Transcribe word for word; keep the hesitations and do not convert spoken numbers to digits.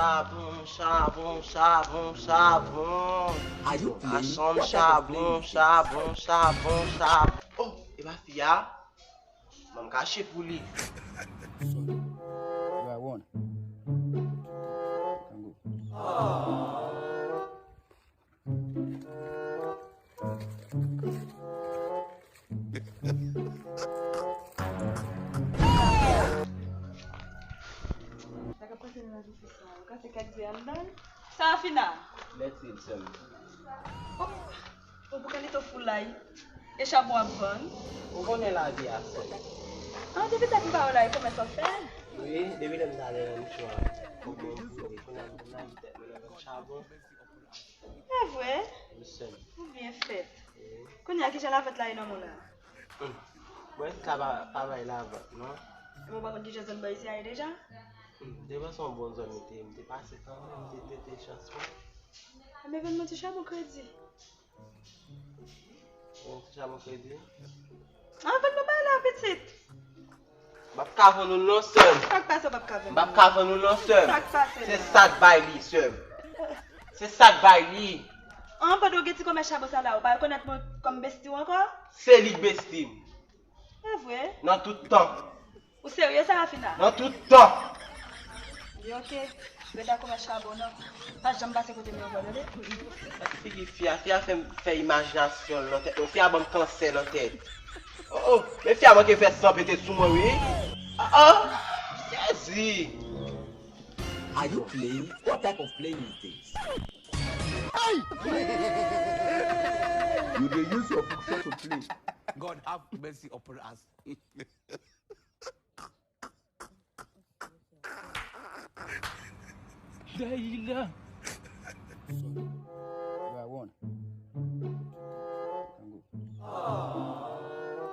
Chabon, chabon, chabon, chabon. Are you playing? Asanm chabon, chabon, chabon, chabon. Oh, e pa fi a? Ban m kache pou li. You are one. You can go. Sa k ap pase nan lavi sista, ou kase kèk ze anndan l? Sarafina! Mèsi, sè m. Oh, ou bouke li tou foulay. E chabon ap vann? Ou konnen lavi a, sè m. Ah, depi tèt m pa wè la, e konmès w ap fè? Wi, depi lè m t ale nan misyon an. Konbyen m foure, kounye a m nan tèt mwen nan vann chabon. E vre? Wi, sè m. Ou byen fèt. Wi. Kounye a, kijan lavant la ye nan mwen la? Hmm. Mwen ka pa, pa bay lavant, non. Mwen pa konn kijan zòn bò isi a ye deja? Hmm. Devan se yon bon zòn li te ye, m te pase kanmenm, m te tente chans mwen. Enben, vann mwen ti chabon kredi. Yon ti chabon kredi. An, vann mwen bay la, pitit. M p ap ka vann ou non, sè m. Sa k pase, w p ap ka vann? M p ap ka vann ou non, sè m. Sa k pase la? Se sa k bay li, sè m. Se sa k bay li. An, pandan w gen ti konmès chabon sa la, ou pa rekonèt mwen kòm besti w ankò? Se li k besti m. E vre? Nan tout tan. Ou serye, Sarafina? Nan tout tan. Li oke. Reta konmès chabon nan. Pa janm pase kote m yon vòlè, tande? Gad figi fi a, fi a fè m fè imajinasyon l nan tèt mwen. Fi a ban m kansè nan tèt. Oh, oh, men fi a manke fè san pete sou mwen, wi. Ah, ah, sezi. Are you playing? What type of playing is this? You dey use your function to play. God have mercy upon us. Dayila.